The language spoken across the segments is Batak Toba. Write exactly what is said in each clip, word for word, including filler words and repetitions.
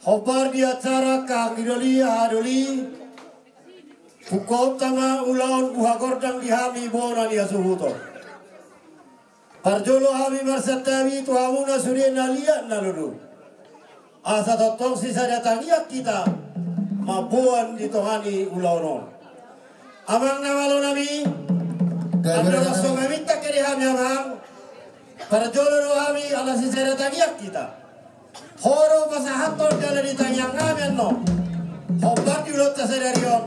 Hombar di acara angka anggi doli, haha doli. Pungkaonta ma ulaon buha gondang di hami bona ni hasuhuton. Parjolo hami marsantabi tu hamuna sude na liat na lolo. Asa tongtong sisada tangiang hita mamboan di tonga ni ulaon on. Amang na malo nami, andorang so maminta ke di hami amang, parjolo do hami ala sisada tangiang hita. Ho do pasahathon jala ditangiang hami annon. Hombar di ulaonta sadari on,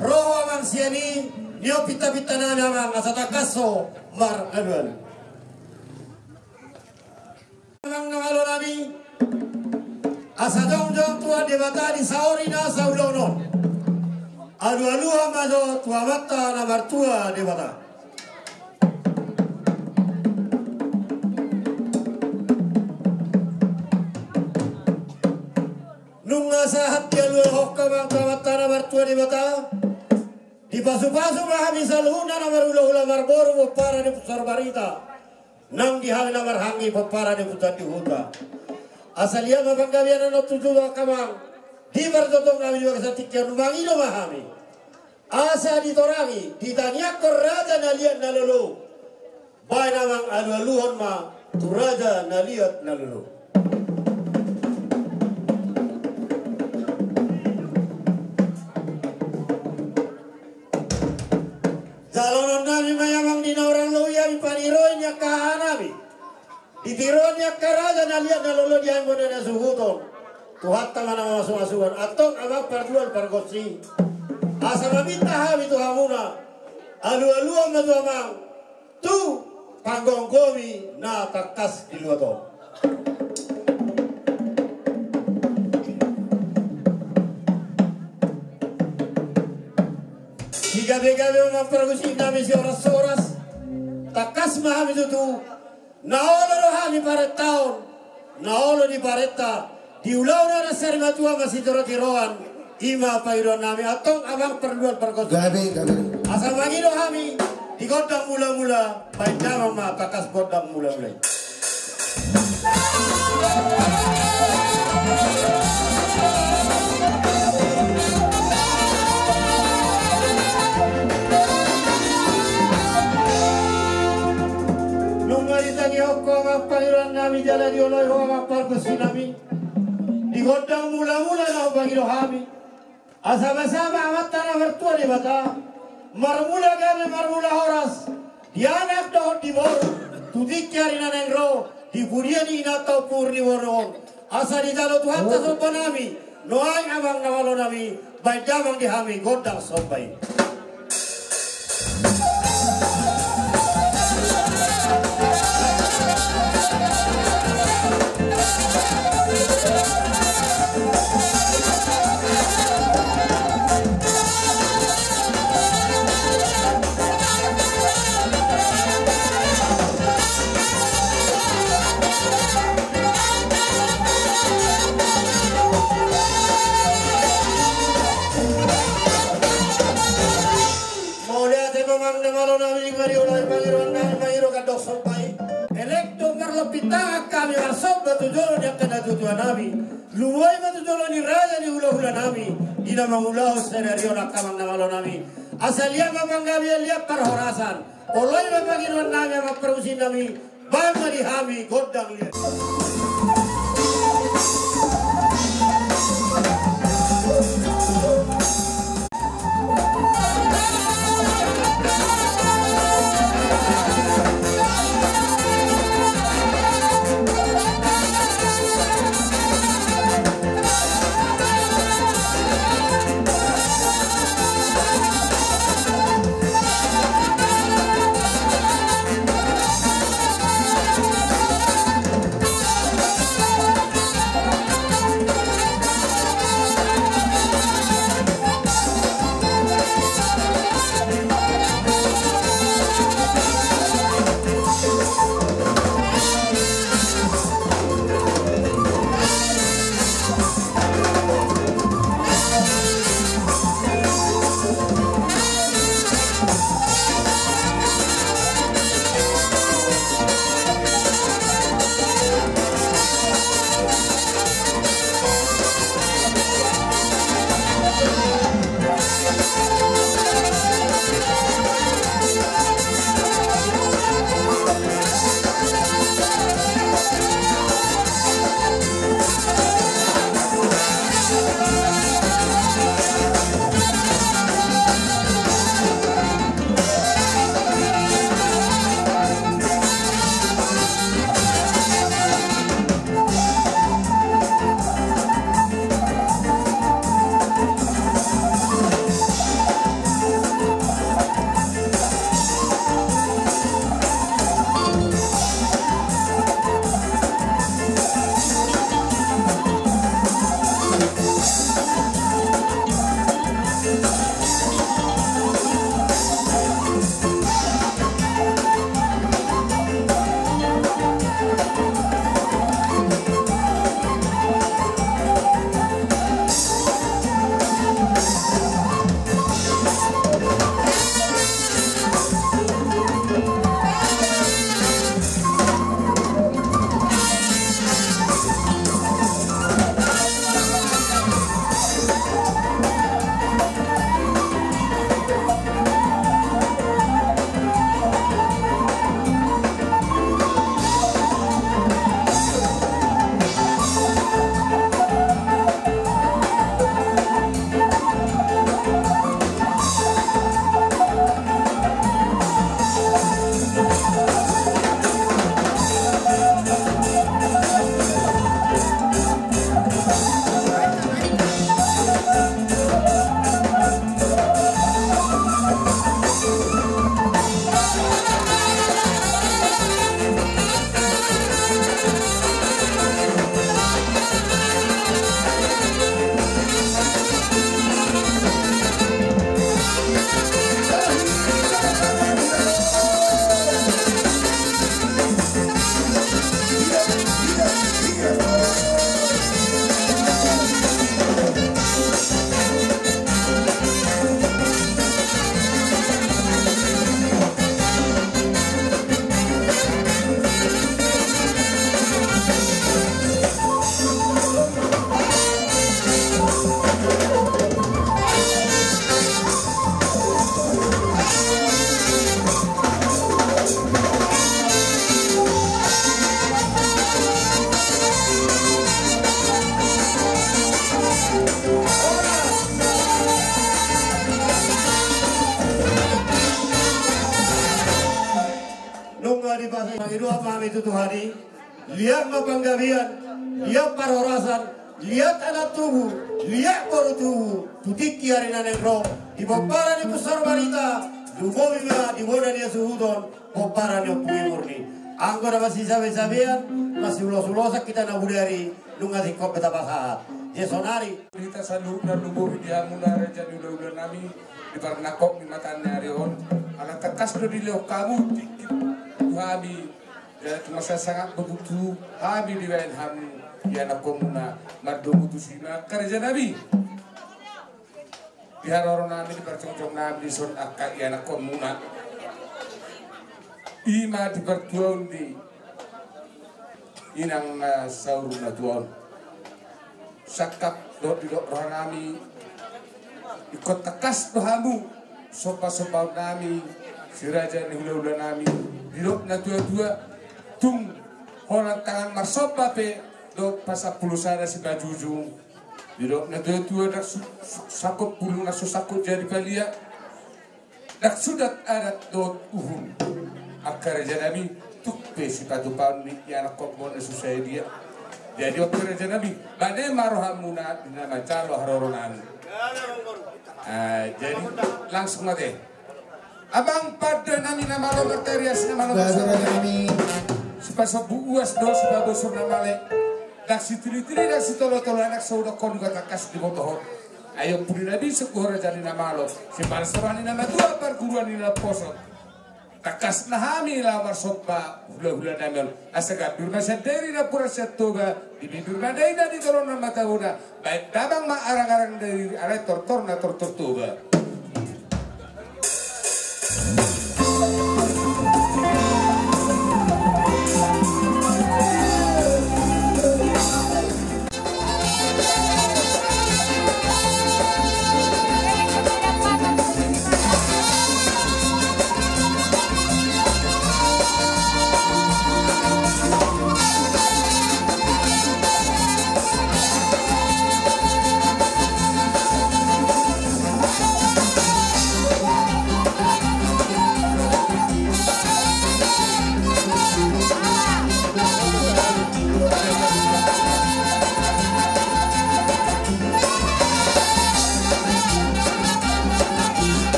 ro ho amang sian i, niompinta-pinta nami amang asa tangkas ho maralualu. Amang na malo nami, asa jongjong Tuhan Debata di saori nasa ulaon on. Alualuhon ma jo tu Amanta na martua Debata. Nunga sahat dialualuhon hamu amang tu Amanta na martua Debata. Dipasupasu ma hami saluhutna na marhulahula marboru pomparan ni Ompu Soribarita. Nang di hami na marhahaanggi pomparan ni Ompu Tandihuta. Asa liat ma panggabean annon tu joloan amang. Di parjolo nami di bagasan tingki on mangido ma hami. Asa ditorangi, ditangiangkon raja na liat na lolo. Baen amang alualuhon ma tu raja na liat na lolo. Jalonon nami ma i amang di na hurang lobi hami paniroi ni angka haha nami. Di tiroan ni angka raja na liat na lolo di hami bona ni hasuhuton. Tuhanta ma na mamasumasu antong amang pardual pargonsi. Asa maminta hami tu hamuna. Alualuhon ma jo amang. Tu panggomgomi na tangkas di luat on. Digabegabe ma amang pargonsi nami sihoras-horas. Tangkas ma hami tutu. Na olo do hami parentaon, na olo diparenta, di ulaon adat sarimatua masitirotiroan, i ma pangidoan nami antong amang pardual pargonsi. Gabe, gabe. Asa mangido hami, di gondang mulamula, baen damang ma tangkas gondang mulamula i. Nunga ditangihon ho amang pangidoan nami jala dioloi ho amang pargonsi nami. Di gondang mulamula na hupangido hami. Asa basa ma Amanta na martua Debata. Marmula gabe marmula horas. Di anak dohot di boru. Tu tingki ari na naeng ro. Di pudian ni inanta ompu ni boru on. Asa dijalo Tuhanta somba nami, nuaeng amang na malo nami, baen damang di hami gondang somba i. Mauliate ma amang na malo nami, nunga dioloi pangidoan nami mangido gondang somba i. Elek do marlompit tangan hami marsomba tu jolo ni angka natuatua nami. Lumobi ma tu jolo ni raja ni hulahula nami. Di na mangulahon sadari on angka amang na malo nami. Asa liat ma panggabean liat parhorasan. Oloi ma pangidoan nami amang pargonsi nami. Baen ma di hami gondang liat. Dohot ma hami tu Tuhan i, liat ma panggabean, liat parhorasan, liat anak tubu, liat boru tubu, tu tingki ari na naeng ro, di pomparan ni Pusar Barita, lumobi ma di bona ni hasuhuton, pomparan ni Ompu Imur ni. Anggo na masisabesabean, masiulosulosan hita na bodari, nunga singkop be tapasahat. Jadi sonari. Hita saluhutna lumobi di hamuna raja ni hulahula nami, di parnangkok ni mata ni ari on. Ala tangkas do dilehon hamu tingki tu hami. Jadi tung mansai sangat botul tu hami dibaen hamu ianakkonmuna, mardomu tusi ma angka raja nami. Di haroro nami, di parjongjong nami dison angka ianakkonmuna, i ma di partuaon ni inang na saur matua on. Sangkap dohot didok roha nami, ingkon tangkas do hamu sombasombaon nami, si raja ni hulahula nami, didok natuatua, tung holan tangan marsomba pe dohot pasampulu sada simanjujung. Didok natuatua, ndang su-, su-, sangkot bulung na so sangkot jadi palia. Ndang sudat adat dohot uhum. Angka raja nami, tung pe sipatupaon ni ianakkon on na so sai dia. Jadi angka raja nami, bane ma rohamuna di na manjalo haroro nami. Ah, jadi langsung ma te. Amang pande nami na malo martarias, na malo martarias. Raja nami. Sipasombu uas do, sipabosur na male. Ndang sitilitili, ndang sitolotolo, ndang saudok on, nunga tangkas diboto ho. Ai pudi na bisuk ho raja ni na malo. Sipalas roha ni na matua, parguruan ni na poso. Tangkas ma hami laho marsomba hulahula nami on. Asa gambir ma sian Dairi, napuran sian Toba, di bibir ma daina, di tolonan ma tabona. Baen damang ma arangarang Dairi, alai tortor na tortor Toba.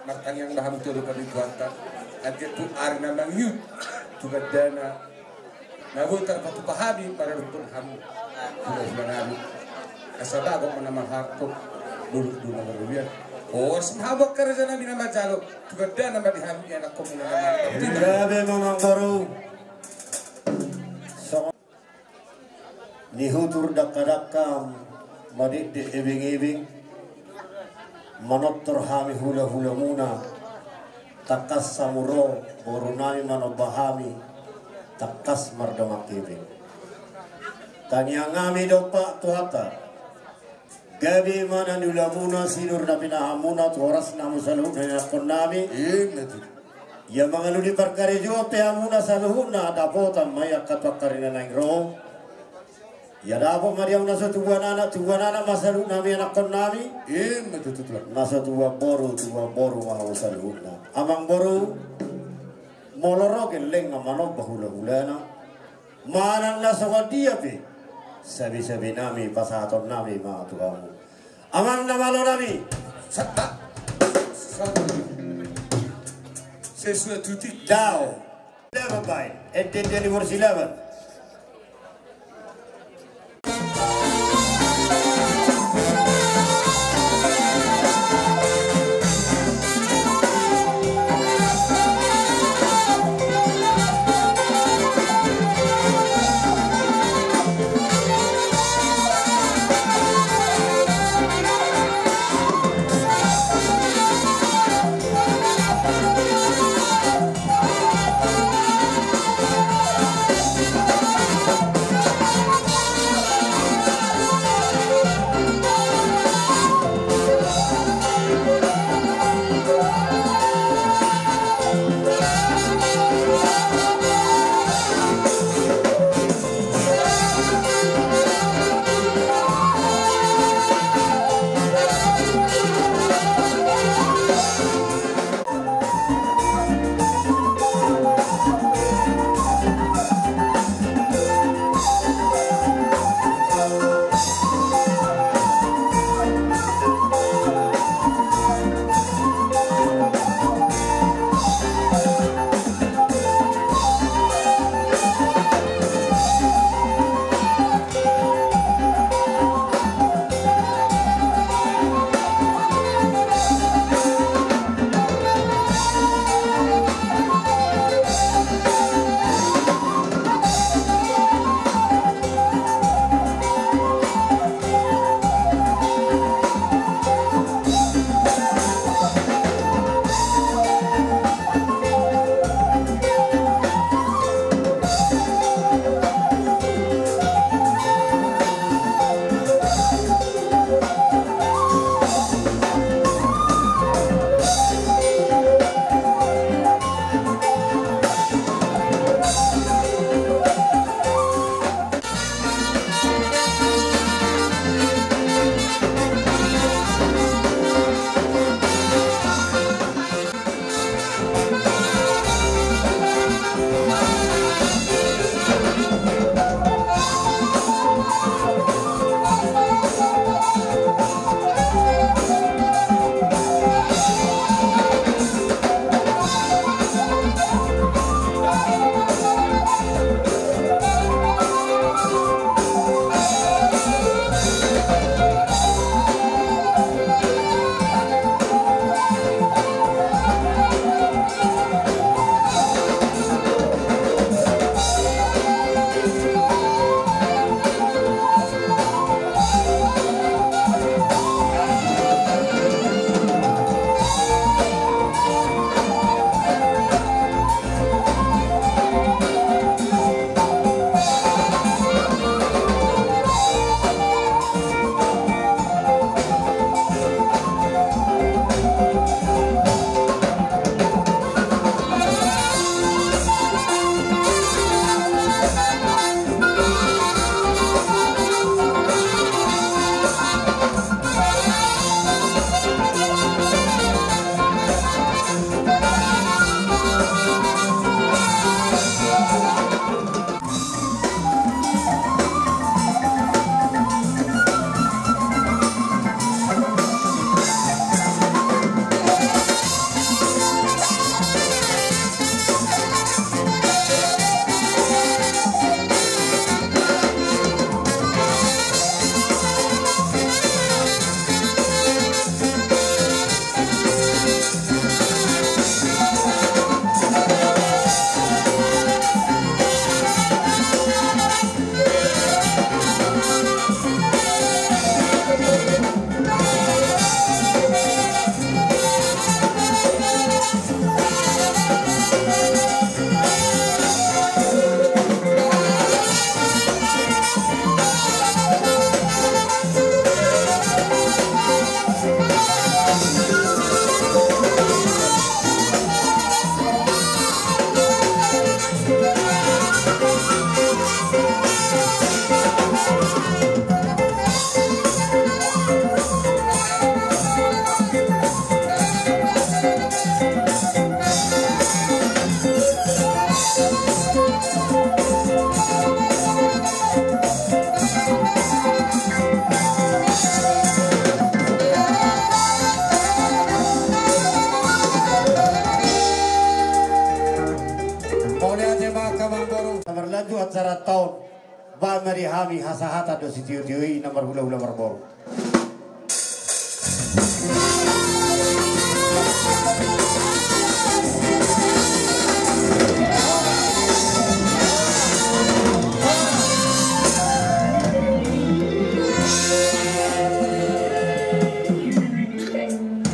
Martangiang ma hamu tu Tuhan, tu Tuhanta, ate tu ari na mangihut tu gandana na boi tarpatupa hami maradophon hamu. Sudah sudah nami asa bagot mana maharto dulu dulu na berlebihan. Oh, semua buat kerja nami na manjalo tu gandana ma di hami anak komu na. Gabe ma amang boru. Songon nihutur dakka-dakka madekdek ebeng-ebeng, manortor hami hula-hulamuna, tangkas hamu ro boru nami manomba hami, tangkas mardongan hepeng. Tangiang hami dompak tu hata. Gabe ma na niulamuna, sinur na pinahanmuna tu horas ni hamu saluhutna ianakkon nami. Ia mangalului parkarejoan pe hamuna saluhutna, dapotan ma i angka tu angka ari na naeng ro. Ia dapot ma di hamu na so tubuan anak, tubuan anak ma saluhutna hami ianakkon nami. Na so tubuan boru, tubuan boru ma hamu saluhutna. Amang boru, molo ro gellengna manomba hula-hulana, manang na songon dia pe, sabe-sabe nami pasahaton nami ma tu hamu. Amang na malo nami. Santa. Santa. Sesuai tutik. Dao. Silaban baen. Ende-ende ni boru Silaban. Acara taon, baen ma di hami hasahatan dohot sitiotio i na marhulahula marboru.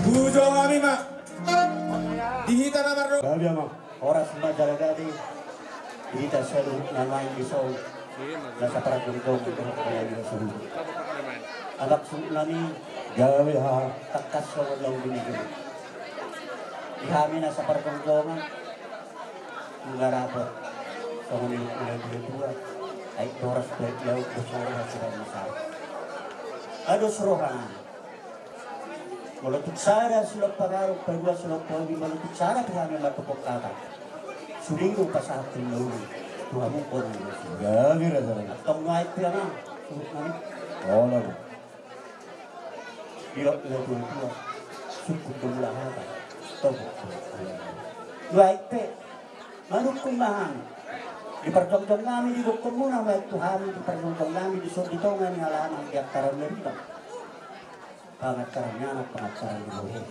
Bujong hami ma. Di hita na mardo. Gabe ma. Horas ma jala gabe. Di hita saluhutna naeng di son. Na sapargonggongan dohot na di son. Anak suhut nami. Gabe ha. Tangkas songon na umbini gabe. Di hami na sapargonggongan. Nunga dapot. Songon i na dua-dua. Ai horas baik lauk besar hasil besar. Ados roha. Molo tung sada silompa garu, padua silompa ubi, molo tung sada tu hami martopot hata. Sude do pasahathon na uli tu hamu on. Gabe rasana. Antong nuaeng pe amang, suhut nami. Olo. Dilok na tua-tua. Sungkun do mula hata. Topot. Nuaeng pe. Manungkun ma hami. Di parjongjong nami di gokhonmuna, nuaeng tu hami di parjongjong nami di son di tonga ni halaman di angka raja na riba. Pangantaran ni anak, pangantaran ni boru.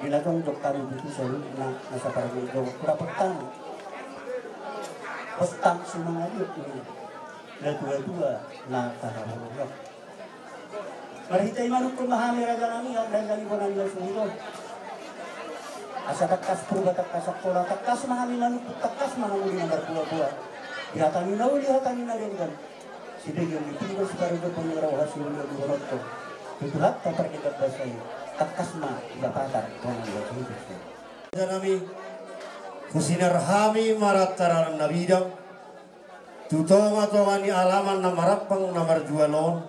Di na jongjong hami tutu saluhutna na sapargonggongan tu dapot hami. Hostang sumangaliat ni na tua-tua na tahaholongi on. Marhite i manungkun ma hami raja nami, raja ni bona ni na suhut on. Asa tangkas purba, tangkas angkola, tangkas ma hami manungkun, tangkas ma hami di na marboa-boa. Di hata ni na uli, hata ni na denggan. Sibege ni tinggal siparujo pangirau hasil na dua nonton. Tu Tuhanta pardenggan basa i, tangkas ma dipapatar bona ni na suhut on. Raja nami, husinar hami marantaranan na bidang. Tu tonga-tonga ni alaman na marampang na marjual on,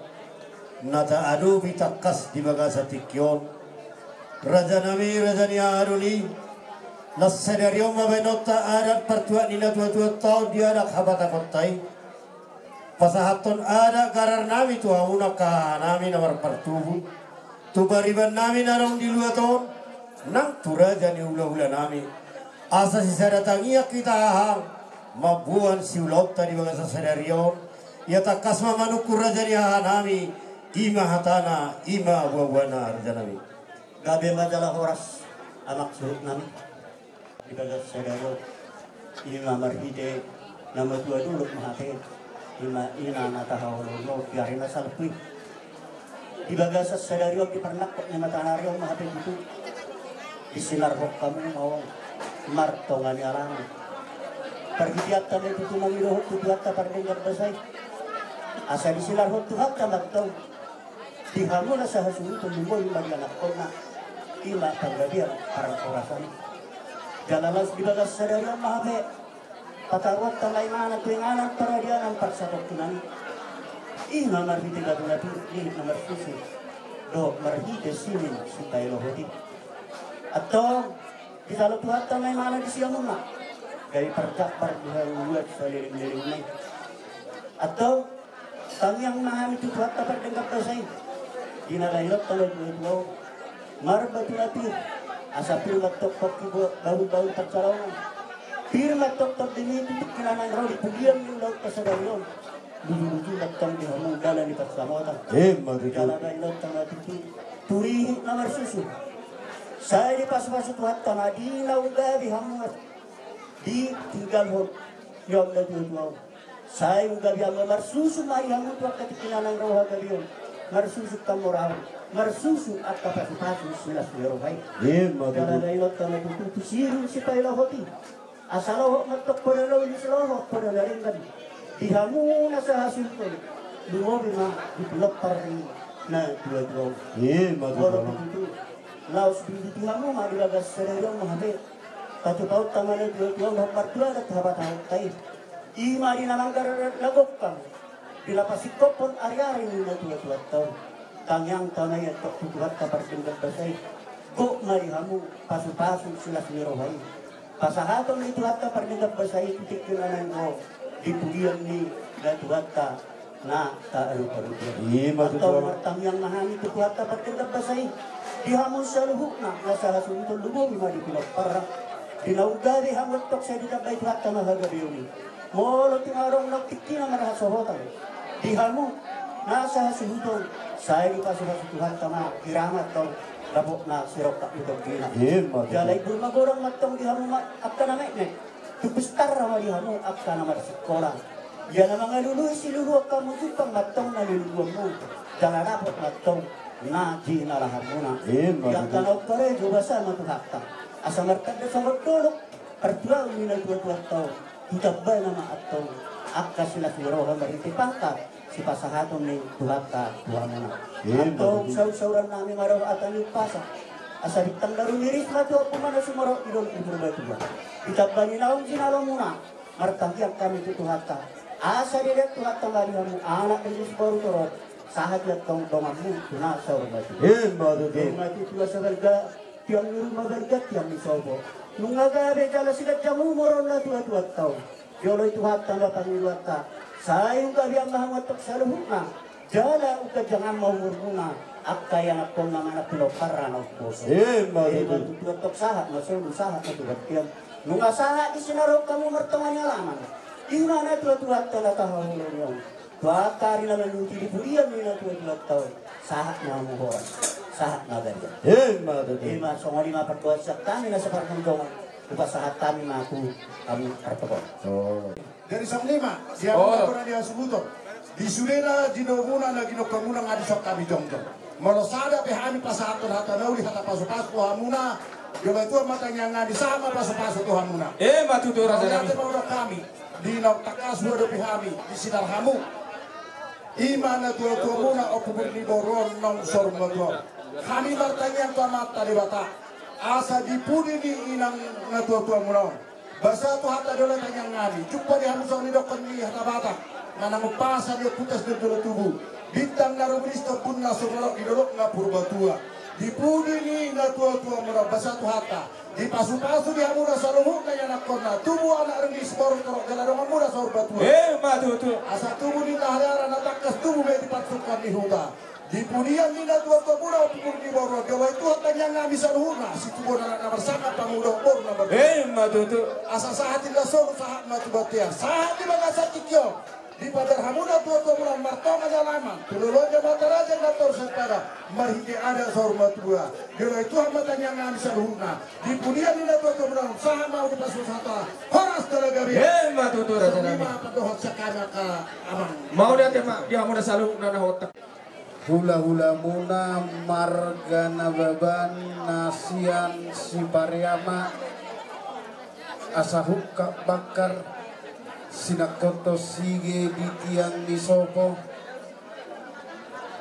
na taadopi tangkas di bagasan tingki on. Raja nami, raja ni adoli, na sadari on ma baenonta adat partuat ni na tua-tua taon di adat hapatakonta i. Pasahathon adat garar nami tu hamu na haha nami na marpartubu. Tu pariban nami na adong di luat on, nang tu raja ni hula-hula nami. Asa sisada tangiang hita hahang, mamboan siulaonta di bagasan sadari on. Ia tangkas ma manungkun raja ni haha nami, i ma hatana, i ma boa-boana raja nami. Gabe ma jala horas, amang suhut nami. Di bagasan sadari on, i ma marhite na matua dolok ma hape, i ma ina na tahaholongi on di ari na salpu i. Di bagasan sadari on di parnangkok ni matanari on ma hape tutu. Disinarhon hamu ma on martonga ni alaman. Parhiteanta ma i tutu mangidohon tu Tuhanta pardenggan basa i. Asa disinarhon Tuhanta ma antong. Di hamu na sahasuhuton, lumobi ma di anakkonna, i ma panggabean parhorasan. Jala laos di bagasan sadari on ma hape, pataruonta ma imana tu inganan paradianan parsatongkinan i. I ma marhite batu na pir, lilin na marsusu, dohot marhite simin sipaelohot i. Antong, dijalo Tuhanta ma imana di siamunna, gabe parjambar di hangoluan saleleng-lelengna i. Antong, tangiang ma hami tu Tuhanta pardenggan basa i. Di na baenonta na tua-tua on, marbatu na pir, asa pir ma antong pongki bahulbahul pansalongan. Pir ma antong tondi ni tu tingki na naeng ro di pudian ni ulaonta sadari on. Luju-luju ma antong di hamu dalan ni pansamotan. Emma tutu. Jala baenonta ma tutu, turihit na marsusu. Sai dipasupasu Tuhanta ma di na unggabi hamu ditinggalhon ni on na tua-tua on. Sai unggabi hamu, marsusu ma di hamu tu angka tingki na naeng ro hagabeon. Marsusu angka hamorahon, marsusu angka pasupasu silas ni roha i. Emma tutu. Jala baenonta ma tutu tu siru sipaelohot i. Asa lohot ma antong poda na uli, lohot poda na denggan di hamu na sahasuhuton, lumobi ma di pinomparna na tua-tua on. Emma tutu. Molo begitu, laos di, di hamu ma di bagasan sadari on ma hape, patupaonta ma na tua-tua on, hombar tu adat hapatahonta i. I ma di na manggarar na gokhang, di na pasingkophon ari-ari ni na tua-tuanta on. Tangiangta ma i antong tu Tuhanta pardenggan basa i. Gok ma di hamu pasupasu silas ni roha i. Pasahaton ni Tuhanta pardenggan basa i tu tingki na naeng ro di pudian ni na Tuhanta na tarupa-rupa. Emma tutu. Antong martangiang ma hami tu Tuhanta pardenggan basa i. Di hamu saluhutna na sahasuhuton, lumobi ma di pinomparna. Di na unggabi hamu antong sai ditambai Tuhanta ma hagabeon i. Molo tung adong naung tingki na marhasohotan di hamu nasa hasuhuton, sai dipasupasu Tuhanta ma di rama antong dapotna sirongkap ni tonggina. Jala ibur magodang ma antong di hamu ma angka na metmet. Tumpus tarra ma di hamu angka na marsikola. Ia na mangalului siluluan hamu jumpang ma antong na luluanmu. Jala dapot ma antong na jinalahanmuna. Di angka na umkarejo basa ma Tuhanta. Asa martanda songon dolok partuaon ni natuatuanta on. Ditambana ma antong angka silas ni roha marhite pangkat sipasahaton ni Tuhanta tu hamuna. Antong saursaurannami ma dohot hata ni umpasa. Asa bintang na rumiris ma tu ompunmuna na sumorop di dolok ni Purbatua. Ditamba ni naung jinalomuna. Martangiang hami tu Tuhanta. Asa dilean Tuhanta ma di hamu anak ringgit siboru torop. Sahat i antong donganmu tu na saur matua. Ima tutu. Ima tutu, asa balga tiang ni ruma, balga tiang ni sopo. Nunga gabe jala siganjang umur on natuatuanta on. Dioloi Tuhanta ma pangidoanta. Sai umgabean ma hamu antong saluhutna. Jala umganjangan ma umurmuna. Angka ianakkonna manang pinomparna na umposo. Ima tutu. Ima tutu, antong sahat ma solu, sahat ma tu bontean. Nunga sahat di sinarohon hamu martonga ni alaman. Ima natuatuanta na tahaholongi on. Tu angka ari na manguti di pudian ni natuatuanta on. Sahat ma hamu horas. Sahat ma garian. Ima tutu. Ima, songon i ma pardohot sian hami na saparmondongan. Hupasahat hami ma tu hamu partohor. Jadi songon i ma di hamu na di hasuhuton. Di sudena jinalomuna na ginokhonmuna nga dison hami jongjong. Molo sada pe hami pasahathon hata na uli, hata pasupasu tu hamuna. Dioloi Tuhan ma tangiang nami, sahat ma pasupasu tu hamuna. Ima tutu, rajanami. Mauliate ma hudok hami. Di naung tangkas huadopi hami di sinar hamu, ima natuatuamuna, Ompu Murniboru on, naung saur matua on. Hami martangiang tu Amanta Debata asa di pudi ni inang natuatuamuna on, basa Tuhanta do na tangiang nami. Jumpa di hamu songon nidokhon ni hata Batak, manang umpasa ni ompunta Sidoarjo Jolotubu, bintang na rumiris tu ombun na sumorop di dolok na Purbatua. Di pudi ni natuatuamuna on, basa Tuhanta dipasupasu di hamuna saluhutna ianakkonna, tubu anak ringgit siboru torop jala donganmuna saur matua. Ima tutu. Asa tubu ninna haliara na tangkas, tubu be di partukoan ni huta. Di pudian ni natuatuamuna, Ompu Murniboru on, dioloi Tuhan tangiang nami saluhutna, situbuan anak na marsangap, panguda boru na martua. Ima tutu. Asa sahat inna solu, sahat ma tu bontean, sahat di bagasan tingki on. Dipajar hamu natuatuamuna martonga ni alaman, tu loloan ni amanta raja, inanta soripada, marhite adat saur matua. Dioloi Tuhan ma tangiang nami saluhutna. Di pudian ni natuatuamuna on, sahat ma dipasupasu hata horas jala gabe. Ima tutu, rajanami. Songon i ma pardohot sian hami angka amang. Mauliate ma di hamuna saluhutna na hot. Hulahulamuna marga Nababan na sian Sipariama, asa hungkap bangkar, sinangkot tonsi ge di tiang ni sopo,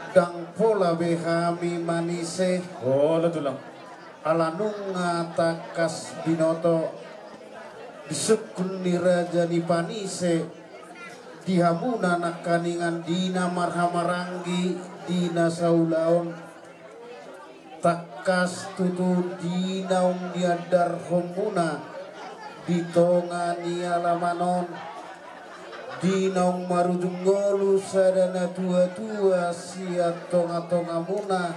ndang pola be hami manise. Olo, tulang. Ala nunga tangkas binoto di sungkun ni raja ni panise, di hamuna nangkaningan di na marhahamaranggi di na saulaon, tangkas tutu di naung diandarhonmuna di tonga ni alaman on, di naung marujung ngolu sada natuatua sian tongatongamuna,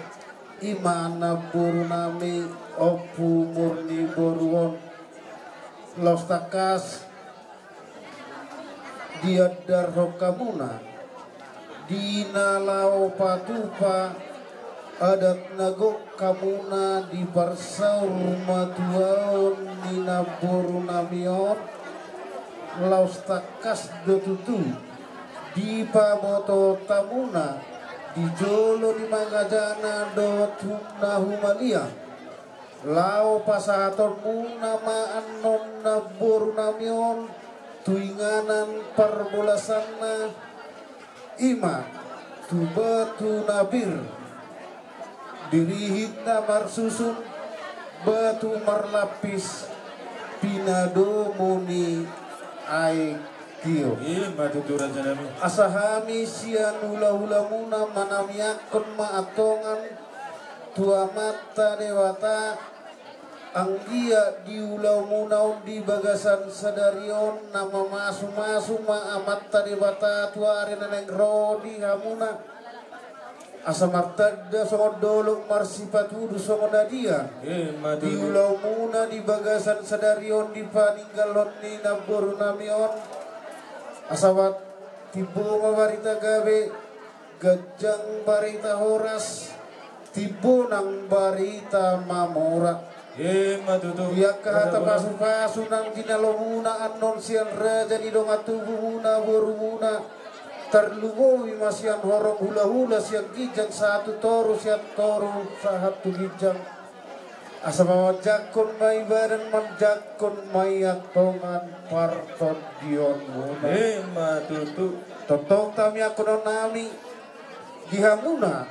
ima namborunami Ompu Murniboru on. Laos tangkas diandarhon hamuna di na laho patupa adat na gok hamuna di parsaurmatuaon ni namborunami on. Laos tangkas do tutu dipabotohon hamuna di jolo ni mangajana dohot na humaliang, laho pasahatonmuna ma annon namborunami on tu inganan parbolasanna, ima tu batu na pir, dirihit na marsusun, batu marlapis, pinadomu ni aek tio. Ima tutu, rajanami. Asa hami sian hulahulamuna manamiangkon ma antongan tu Amanta Debata, anggiat di ulaonmuna on di bagasan sadari on na mamasumasu ma Amanta Debata tu ari na naeng ro di hamuna. Asa martanda songon dolok, marsipatudu songon adian. Ima tutu. Di ulaonmuna di bagasan sadari on di paninggalhon ni namborunami on, Asa bahen timbo ma barita gabe, ganjang barita horas, timbo nang barita mamora. Ima tutu. Di angka hata pasupasu nang di na lomuna annon sian raja ni dongan tubumuna, borumuna, tarlumobi ma sian horong hulahula sian ginjang sahat tu toru, sian toru sahat tu ginjang. Asa mamanjangkon ma i badan, manjangkon ma i antong partondionmuna. Ima tutu. Tongtong tamiangkonon nami di hamuna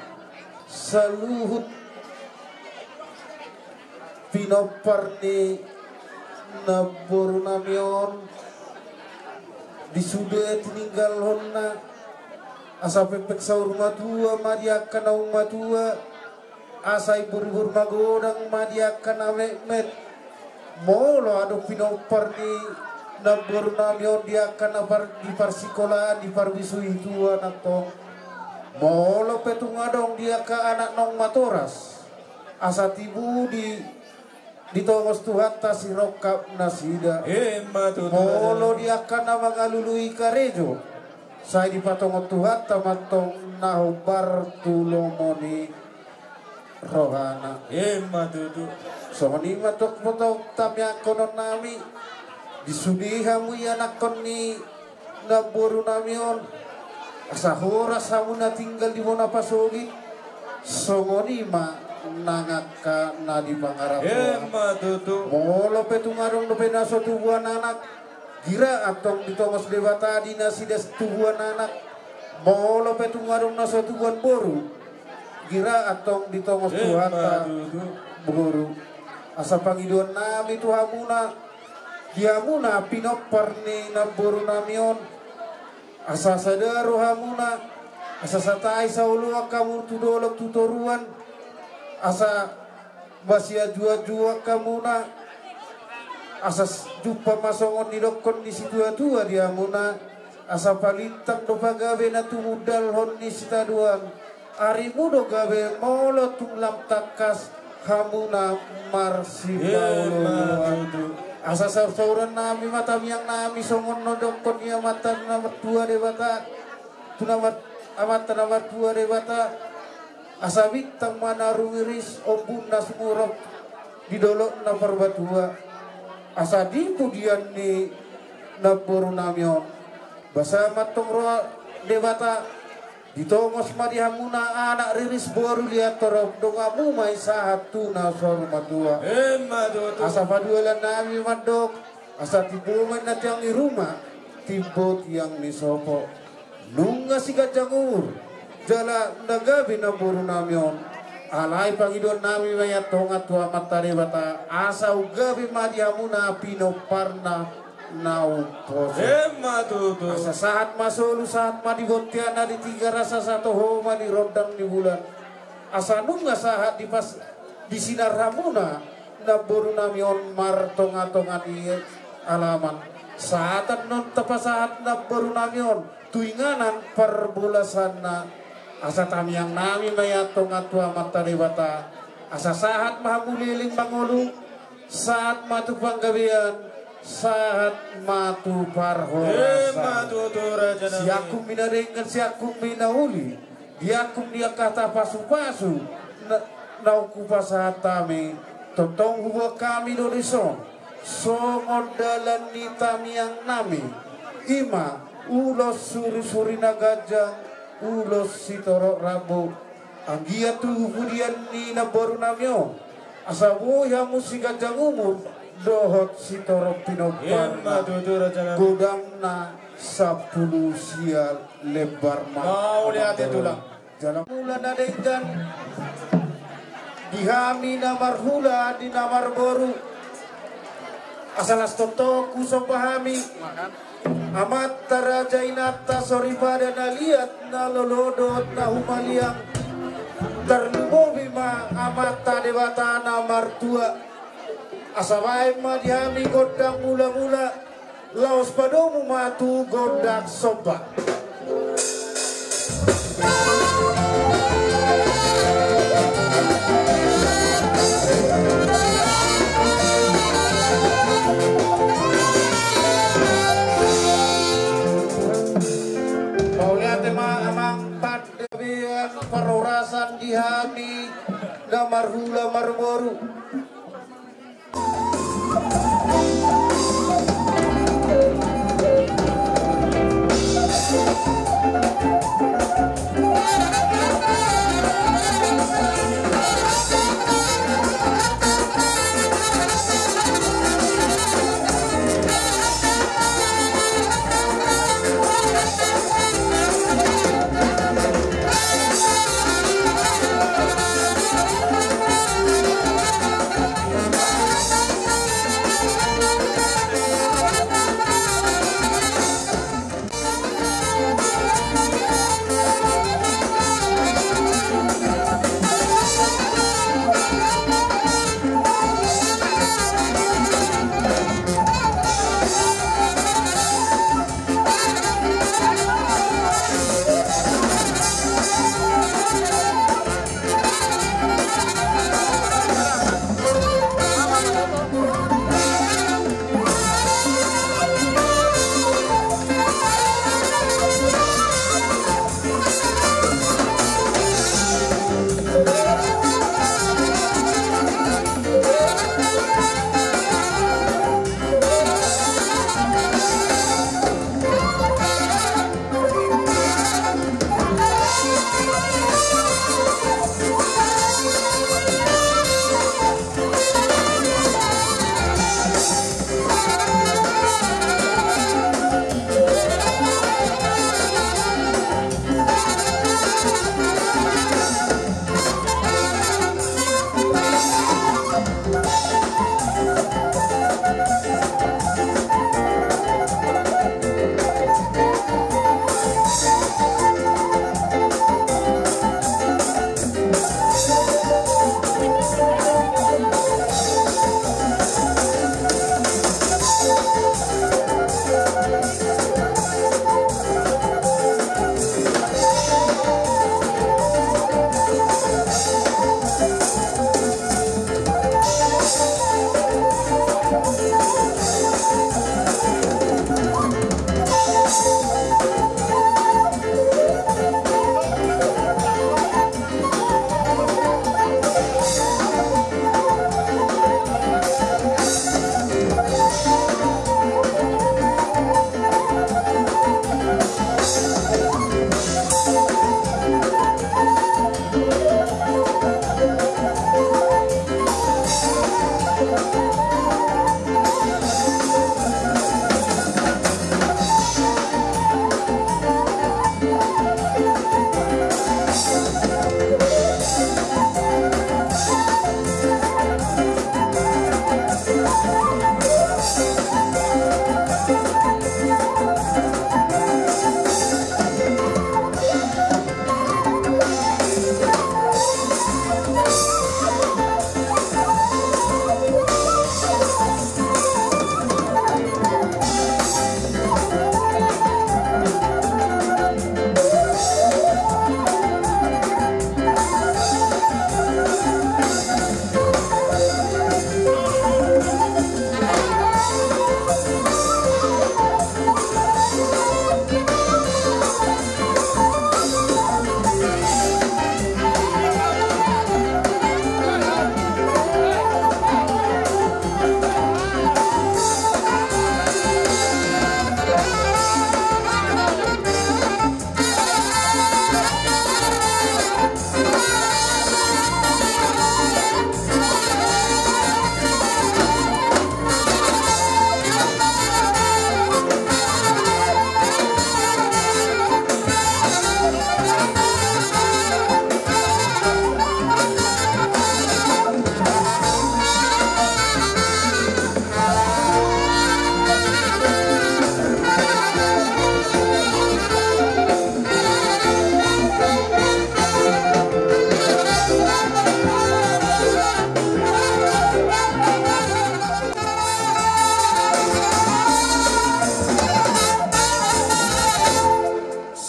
saluhut pinompar ni namboru nami on di sude tininggalhonna, asa pengpeng saur matua ma di angka naung matua, asa imbur-imbur magodang ma di angka na metmet. Molo adong pinompar ni namboru nami on di angka na par-, di parsikolaan, di parbisui tuan antong. Molo pe tung adong di angka anak naung matoras, asa tibu di, ditongos Tuhanta sirongkap nasida. Ima tutu. Molo di angka na mangalului karejo, sai dipatongon Tuhanta ma antong na hombar tu lomo ni rohana. Ima tutu. Songon i ma tongtong tamiangkonon nami, di sude hamu ianakhon ni namboru nami on, asa horas hamu na tinggal di bona pasogit, songon i ma nang angka na di pangarantoan. Ima tutu. Molo pe tung adong dope na so tubuan anak, gira antong ditongos Debata di nasida tubuan anak. Molo pe tung adong na so tubuan boru, gira antong ditongos Tuhanta boru. Asa pangidoan nami tu hamuna, di hamuna pinompar ni namboru nami on, asa sada roha hamuna, asa satai saoloan hamu tu dolok tu toruan, asa masianjuanjuan hamuna, asa s-, jumpang ma songon nidokkon ni situatua di hamuna, asa palintang do pagabe na tumundalhon ni sitadoan. Arimu do gabe molo tung lam tangkas hamuna marsipaolooloan. Asa saursaurannami ma tamiangnami songon na nidokkon ni Amanta na martua Debata, tu na mar-, Amanta na martua Debata. Asa bintang ma na rumiris, ombun na sumurop di dolok na parbatua. Asa di pudian ni namboru nami on, basa ma antong roha Debata, ditongos ma di hamuna anak riris boru liat torop, donganmu ma i sahat tu na saur matua. Ima tutu. Asa padualan nami mandok, asa timbo ma inna tiang i ruma, timbo tiang ni sopo. Nunga siganjang umur jala na gabe namboru nami on. Alai pangidoan nami ma i antong tu Amanta Debata, asa umgabe ma di hamuna pinomparna na umposo. Ima tutu. Asa sahat ma solu, sahat ma di bontean na di Tigaras, asa toho ma di rondang ni bulan. Asa nunga sahat di pas-, di sinar hamuna namboru nami on martongatonga ni alaman. Sahat annon tapasahat namboru nami on tu inganan parbolasanna. Asa tamiang nami ma i antong tu Amanta Debata, asa sahat ma hamu leleng mangolu, sahat ma tu panggabean, sahat ma tu parhorasan. Ima tutu, raja nami. Siangkup ni na denggan, siangkup ni na uli, diangkup ni angka hata pasupasu na, naung hupasahat hami, tongtong huboan hami do dison songon dalan ni tamiang nami, ima ulos surisuri na ganjang, ulos sitorop rambu. Anggiat tu pudian ni namboru nami on, asa boi hamu siganjang umur dohot sitorop pinomparna. Ima tutu, raja nami. Godangna sampulu sia lembar ma. Mauliate, tulang. Jala mula na denggan di hami na marhula, di na marboru. Asa las tongtong husomba hami amanta raja, inanta soripada na liat, na lolo dohot na humaliang. Tarlumobi ma Amanta Debata na martua. Asa baen ma di hami gondang mulamula. Laos padomu ma tu gondang somba. Parhorasan di hami na marhula marboru.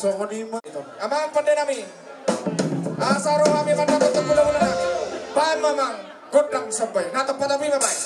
Songon i ma. Amang pande nami. Asa ro hami mandapothon hulahula nami. Baen ma amang gondang somba i. Na tompa tapi ma baen.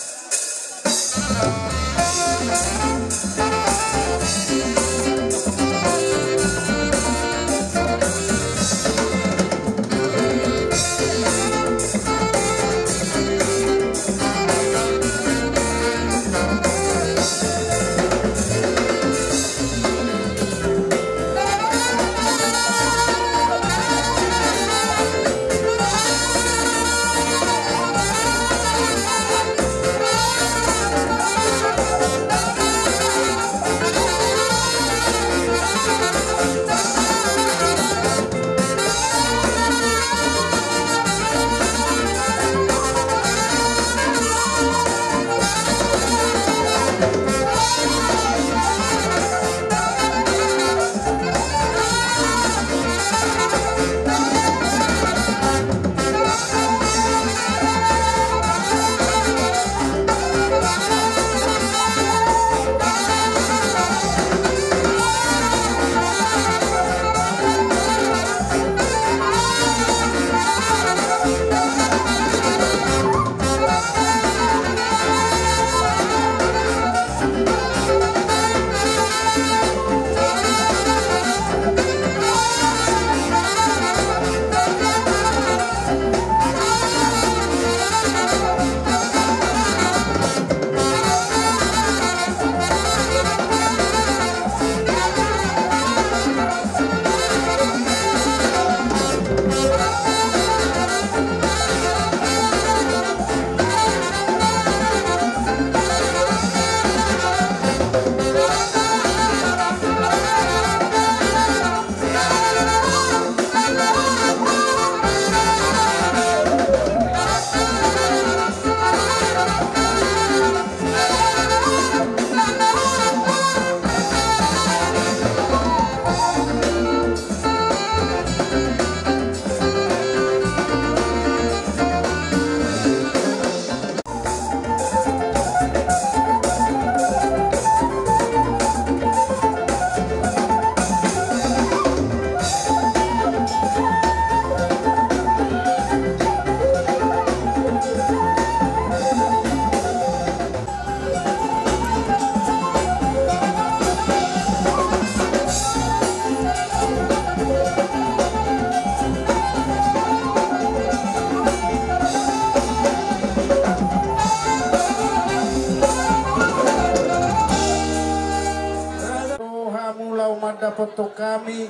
Tong hami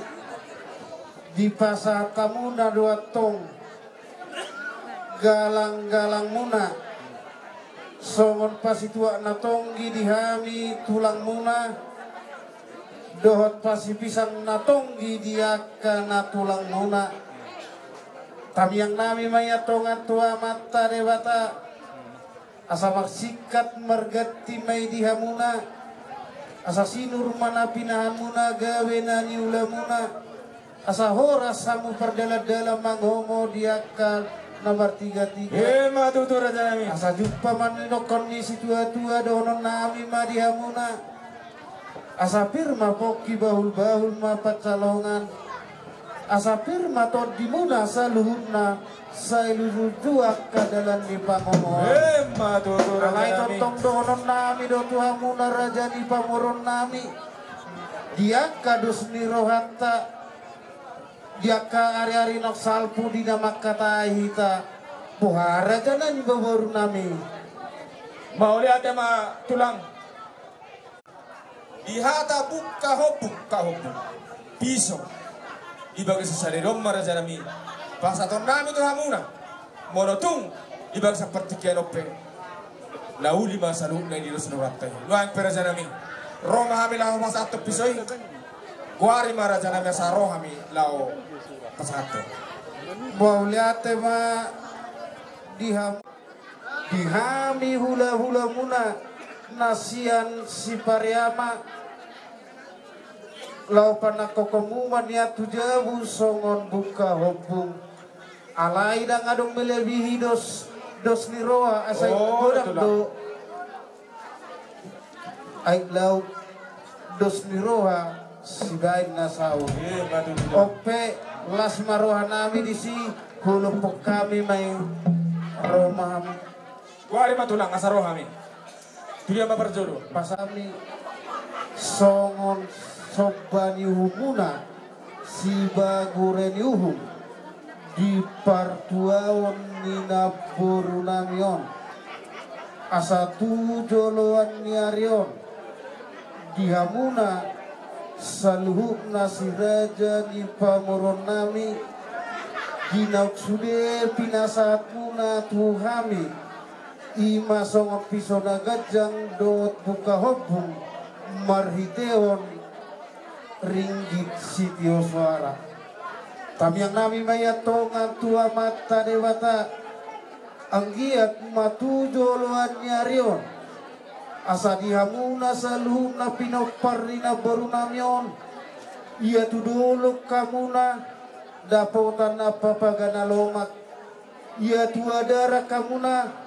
dipasahat hamuna do antong galang-galangmuna, songon pasituak na tonggi di hami tulangmuna, dohot pasipisang na tonggi di angka na tulangmuna. Tamiang nami ma i antong tu Amanta Debata, asa marsingkat marganti ma i di hamuna, asa sinur ma na pinahanmuna gabe na niulamuna, asa horas hamu pardalan-dalan mangomo di angka na martiga-tiga. Ima tutu, raja nami. Asa jumpa ma nidokkon ni situa-tua, dohonon nami ma di hamuna: Asa pir ma pongki, bahul-bahul ma pansalongan. Asa pir ma tondimuna saluhutna, sai lurus do angka dalan ni pangomoan. Ima tutu, raja nami. Alai tongtong dohonon nami do tu hamuna, raja ni pamoruon nami, di angka dos ni rohanta, di angka ari-ari naung salpu di na mangkatai hita, boha raja na ni pamoruon nami? Mauliate ma, tulang. Di hata bungka hombung, bungka hombung, piso di bagasan sadari on ma, raja nami, pasahaton nami tu hamuna. Molo tung di bagasan partingkian on pe, na uli ma saluhutna i di dos ni rohanta i. Nuaeng pe, raja nami, ro ma hami laho pasahathon piso i. Goari ma, raja nami, asa ro hami laho pasahathon. Mauliate ma di ham- Di hami hula-hulamuna na sian Sipariama, laho panangkokmu ma nian tu jabu songon bungka hombung. Alai ndang adong melebihi dos, dos ni roha, asa godang do. Aek laut, dos ni roha sibaen na saur. Ima tutu. On pe, las ma roha nami disi, hulompok hami ma i, ro ma hami. Goari ma, tulang, asa ro hami. Tu dia ma parjolo? Pas hami songon somba ni uhumuna, Sibagu Re ni Uhum, di partuaon ni namboru nami on, asa tu joloan ni ari on, di hamuna saluhutna si raja ni pamoruon nami, di naung sude pinasahatmuna tu hami, ima songon piso na ganjang dohot bungka hombung, marhiteon ringgit sitio soara. Tamiang nami ma i antong tu Amanta Debata, anggiat ma tu joloan ni ari on, asa di hamuna saluhutna pinompar ni namboru nami on, ia tu dolok hamuna dapotan ampapaga na lomak, ia tu adaran hamuna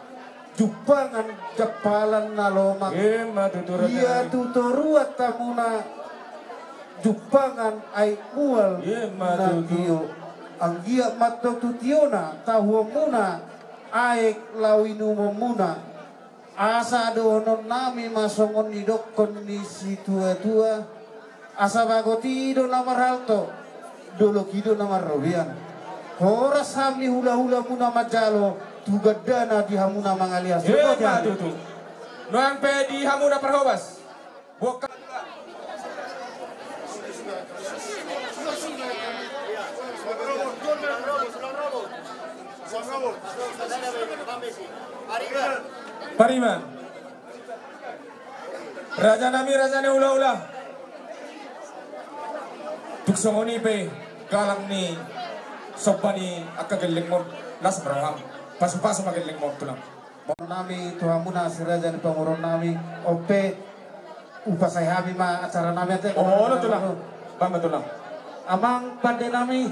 jumpangan jampalan na lomak. Ima tutu, raja nami. Ia tu toruan hamuna jumpangan aek mual na tio. Ima tutu. Anggiat ma antong tu tiona tahuonmuna aek laho inumonmuna. Asa dohonon nami ma songon nidokkon ni situa-tua: Asa bagot i do na marhalto, dolok i do na marrobean. Horas hami hula-hulamuna manjalo, tu gandana di hamuna mangalean. Ima tutu. Nuaeng pe di hamuna parhobas. Buka. Pariban. Raja nami, raja ni hula-hula. Tung songon i pe galang ni somba ni angka gellengmon, las ma roham. Pasu-pasu ma gellengmon, tulang. Nami tu hamuna si raja ni pamoruon nami, on pe hupasae hami ma acara nami ate. Olo, tulang. Bangga, tulang. Amang pande nami,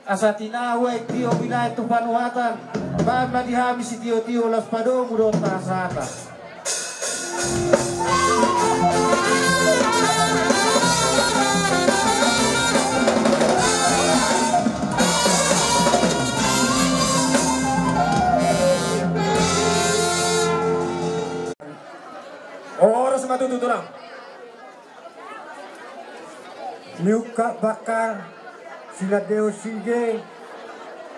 asa tinahu aek tio binaen tu panuhatan, baen ma di hami sitio-tio, laos padomu dohot hasahatan. Horas ma tutu, tulang. Niungkap bangkar sinandeon sige,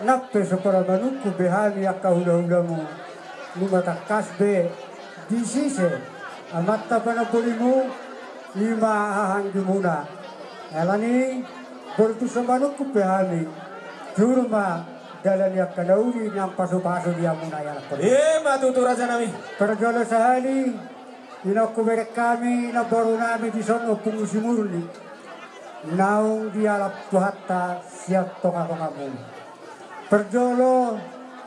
nang pe so pola manungkun be hami angka hula-hulamu, nunga tangkas be di sise amanta panambolimu, ima hahaanggimuna. Alani, boru tu so manungkun pe hami, juru ma dalan ni angka na uli nang pasupasu di hamuna ianakkon. Ima tutu raja nami. Parjolo sahali, inongku bereng hami, namboru nami dison Ompung Simurni, naung dialap Tuhanta sian tongatongamuna. Parjolo,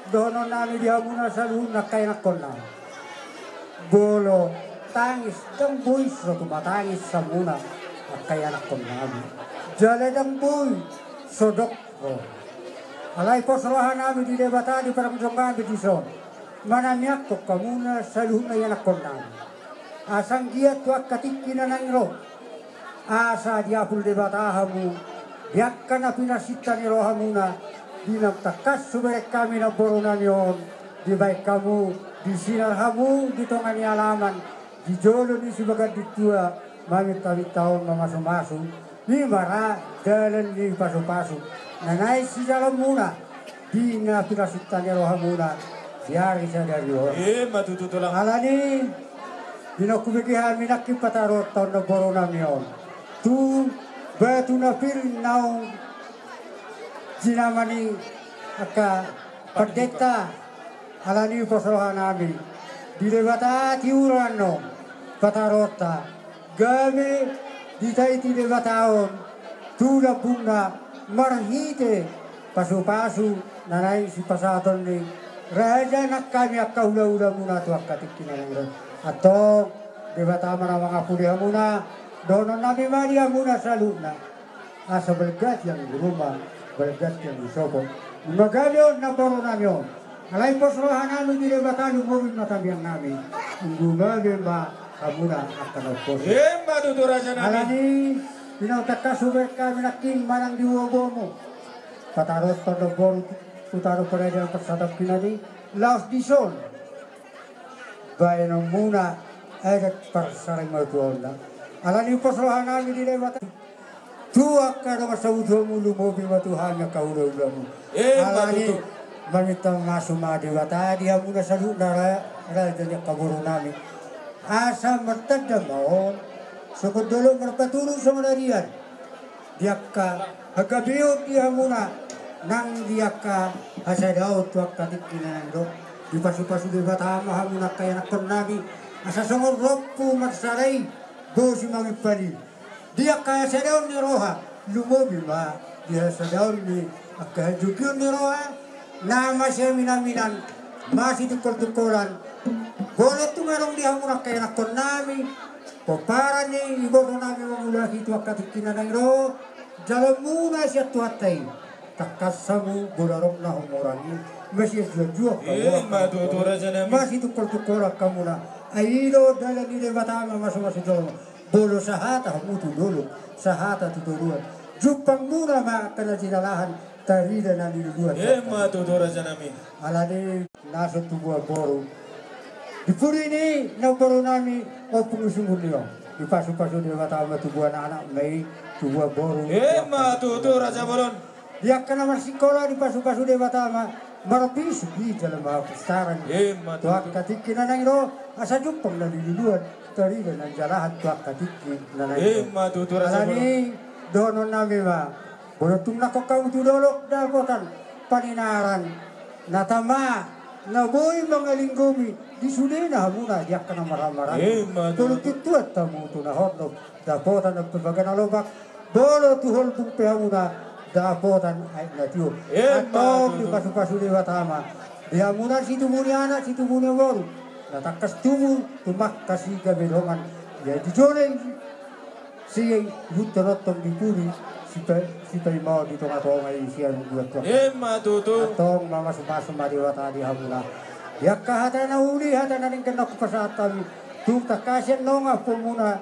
dohonon nami di hamuna saluhutna angka ianakkon nami. Molo tangis, ndang boi so tumatangis hamuna angka ianakkon nami. Jala ndang boi so dok ro. Alai pos roha nami di Debata di parjolo nami dison, manamiangkon hamuna saluhutna ianakkon nami. Asa anggiat tu angka tingki na naeng ro, asa diapul Debata hamu di angka na pinarsinta ni rohamuna, di naung tangkas hubereng hami namboru nami on, dibaen hamu, disinar hamu di tonga ni alaman, di jolo ni sibaganding tua, mamintaminta on mamasumasu, ima ra dalan ni pasupasu na naeng sijalanmuna di na pinarsinta ni rohamuna di ari sadari on. Ima tutu tulang. Alani, di na hubege hami nangkin pataruhon namboru nami on tu batu na pir naung jinama ni angka pandita. Alani pos roha nami di Debata tiuran on pataruhonta, gabe ditaiti Debata on tu lambungna marhite pasupasu na naeng sipasahaton ni raja nang hami angka hulahulamuna tu angka tingki na naeng ro. Antong Debata ma na mangampuni hamuna, dohonon nami ma di hamuna saluhutna. Asa balga tiang di ruma, balga tiang di sopo. Ima gabe on namboru nami on. Alai pos roha nami di Debata, lumobi ma tamiang nami. Lumobi ma hamuna angka na umposo. Ima tutu raja nami. Alani, di naung tangkas hubereng hami nangkin manang di uabomu, pataruhon namboru tu taruhon parade parsatampinan i, laos dison baenonmuna adat parsarimatuaonna. Alani pos roha nami di Debata tu angka dongan sabutuamu, lumobi ma tu hami angka hulahulamu. Ima tutu. Alani maminta masu ma Debata di hamuna saluhutna ra-, raja ni angka boru nami, asa martanda ma on songon dolok marpaturu songon arian di angka hagabeon di hamuna nang di angka hasadaon tu angka tingki na naeng ro. Dipasupasu Debata ma hamuna angka ianakkon nami, asa songon rompu marsara i, bosi mangimpan i. Di angka hasadaon ni roha, lumobi ma di hasadaon ni angka hajugion ni roha, na masiaminaminan, masitungkoltungkolan. Molo tung adong di hamuna angka ianakkon nami pomparan ni iboto nami mangulahi tu angka tingki na naeng ro, jalanmuna sian Tuhanta i. Tangkas hamu molo adong na humurang i, masianjuanjuan hamu. Ima tutu raja nami. Masitungkoltungkolan hamuna. Ai i do dalan ni Debata mamasumasu jolma. Molo sahata hamu tu dolok, sahata tu toruan, jumpangmuna ma angka na jinalahan, tarida na niluluan. Ima tutu raja nami. Alani na so tubuan boru di pudi ni namboru nami Ompung Simurni on, dipasupasu Debata ma tubuan anak ma i, tubuan boru. Ima tutu raja bolon. Di angka na marsikola dipasupasu Debata ma marbisuk i jala mapisaran. Ima tutu. Tu angka tingki na naeng ro, asa jumpang na niluluan, tarida na jinalahan tu angka tingki na naeng ro. Ima tutu raja bolon. Alani dohonon nami ma, molo tung nangkok hamu tu dolok dapotan paninaran, na tama na boi mangalinggomi di sudena hamuna di angka na marhahamaranggi. Ima tutu. Molo tung tuat hamu tu na hondop dapotan na pembaga na lomak, molo tu holbung pe hamuna dapotan aek na tio. Ima tutu. Antong dipasupasu Debata ma di hamuna situbu ni anak situbu ni boru, na tangkas tubu tumangkas i gabe dongan. Ia di jolo i si huntorontong di pudi, sipa-, sipaimaon di tongatonga i sian bulan tua. Ima tutu. Antong mamasumasu ma Debata di hamuna. Di angka hata na uli, hata na denggan na hupasahat hami, tung tangkas i annon ampuonmuna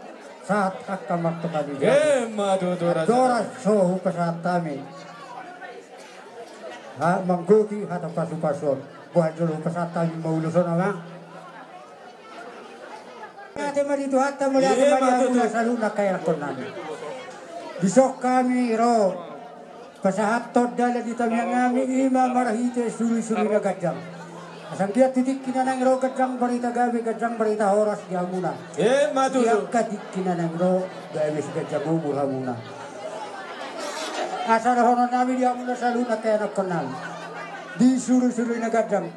sahat angka martongkol i. Ima tutu raja. Andorang so hupasahat hami, ha, manggohi hata pasupasuon, boha jolo hupasahat hami ma ulos on, amang. Mauliate ma di Tuhanta, mauliate ma di hamuna saluhutna angka ianakkon nami. Dison hami ro pasahathon dalan ni tamiang nami, ima marhite surisuri na ganjang. Asa anggiat tu tingki na naeng ro ganjang barita gabe, ganjang barita horas di hamuna. Ima tutu. Di angka tingki na naeng ro gabe siganjang umur hamuna. Asa dohonon nami di hamuna saluhutna angka ianakkon nami di suru-suru na ganjang.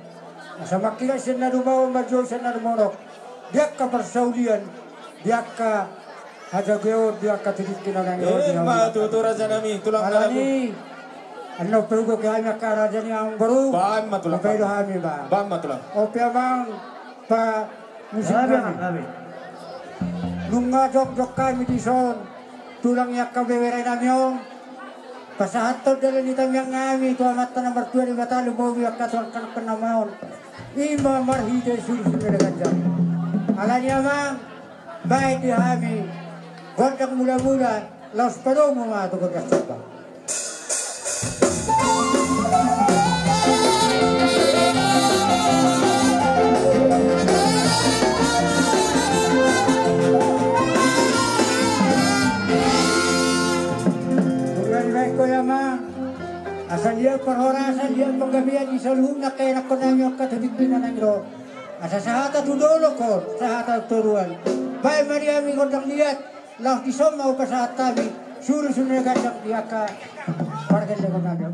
Asa mangkirai sian na rumaon, manjou sian na rumonok, di angka parsaulian, di angka hajageon, di angka tingki na naeng ro. Ima tutu raja nami, tulang. Alani annon pe hugohi hami angka raja ni amangboru. Baen ma tulang. Paida hami ba. Baen ma tulang. Ope amang, pamusikhon hami. Nunga jongjong hami dison, tulang, i angka bebere nami on. Pasahathon dalan ni tangiang nami tu Amanta na martua Debata, lumobi angka tulang, angka ianakkon nami on. Ima marhite suru-suru na ganjang. Alani amang, baen di hami gondang mula-mula, laos padomu ma tu gondang somba. Nunga dibaen ho i amang, asa liat parhorasan, liat panggabean di saluhutna angka ianakkon nami on, angka tu tingki na naeng ro. Asa sahata tu dolok on, sahata tu toruan. Baen ma di hami gondang liat, laos dison ma hupasahat hami suru-suru na ganjang di angka pargellengon nami.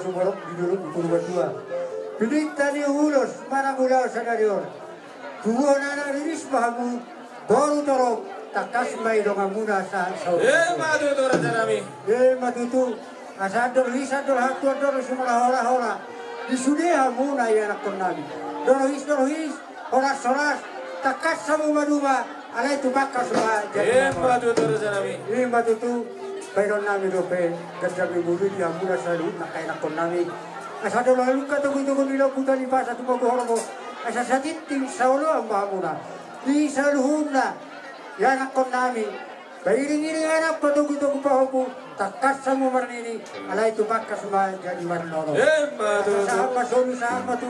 Suborok di Dolok di Purbatua. Pilinta ni ulos manang ulaon sadari on. Tubuan anak riris ma hamu, boru torop, tangkas ma i donganmuna sahat saur. Emma tutu, raja nami. Emma tutu. Asa andor his, andor hatuan, andor sumalahola-hola. Di sude hamuna ianakkon nami. Doro his, doro his, horas, horas. Tangkas hamu maduma, alai tu pangkas ma jadi. Emma tutu, raja nami. Emma tutu. Baenon nami dope, ganjang ni bulu di hamuna saluhut angka ianakkon nami. Asa dolo halungka togu-togu ni lombu tali pasa tu magu horbo. Asa satinting saoloan ma hamuna. Di saluhutna ianakkon nami. Bairing-iring anak patogu-togu pahompu, tangkas hamu marnini, alai tu pangkas ma jadi marnono. Emma tutu. Sahat ma solu, sahat ma tu,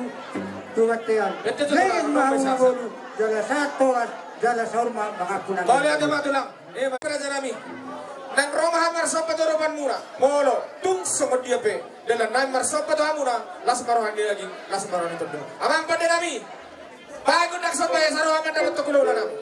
tu bontean. Leleng ma hamu mangolu, jala sahat horas, jala saur ma mangampu nami. Mauliate ma tulang. Emma raja nami. Nang ro ma hamu marsomba tu adopanmuna. Molo tung songon dia pe dalan nami marsomba tu hamuna, las ma roha ni daging, las ma roha ni tondi. Amang pande nami. Baen nang somba i asa ro hamu mandapothon hulahula nami.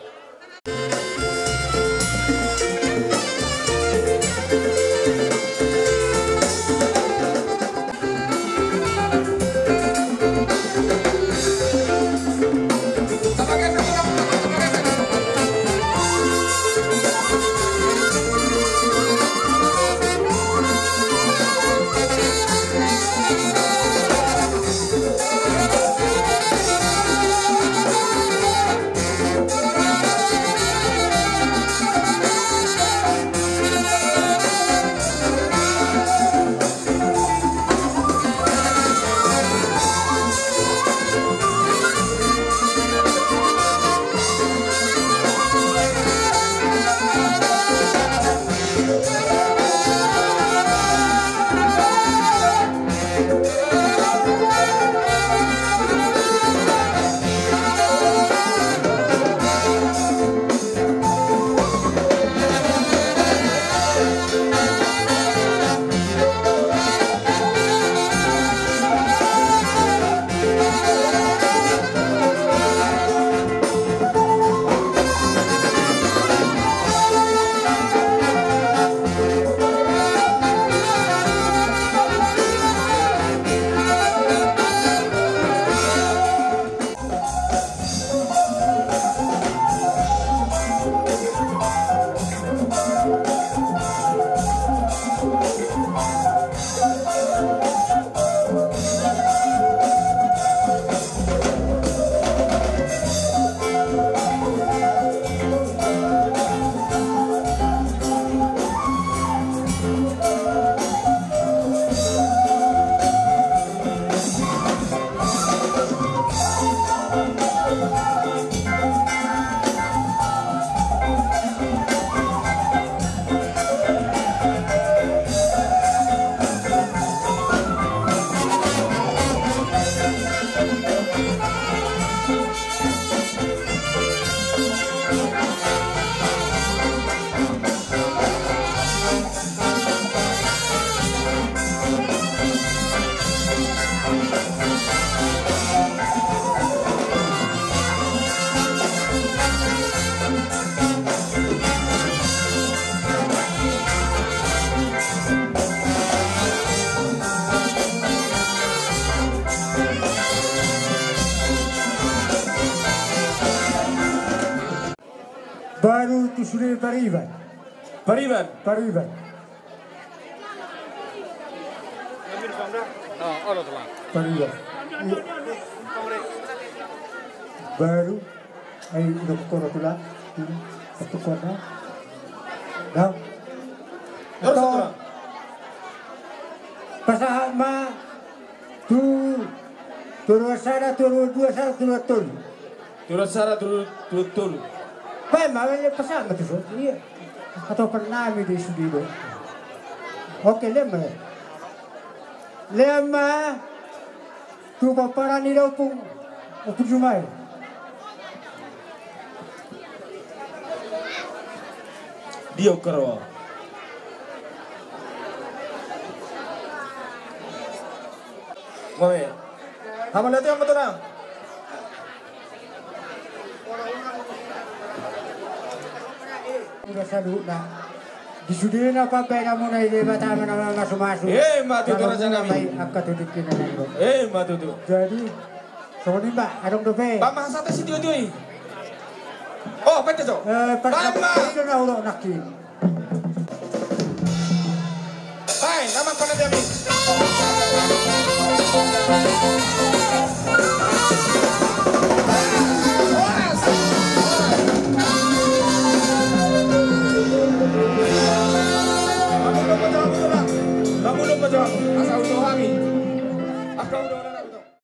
Baru tu sude pariban. Pariban. Pariban. Pariban. Baru. Ai doktor tulang. Doktor. Nah. Terus, doktor. Pasahat ma. Tu, tu ruas sada, tu ruas dua sada, tu ruas tolu. Tu ruas sada, tu ruas, tu ruas tolu. Baen ma, baen, pasahat ma tu son. Iya. Atau pernah mi di sudido. Oke, lema. Lema. Tu pomparan ni da Ompung. Ompung Jumai. Dia ukar wa. Mame. Hama latihan betul lah. Udah sadu, nah. Di sudena pambahenanmuna i, Debata ma na mamasumasu. Emma tutu, raja nami. Angka tutu kina nanggo. Emma tutu. Jadi songon i ma, adong dope. Pamahasate sitio-tio i. Oh, pete jo. Eh, pas na ulo nangkin. Hai, nama pada dia mi.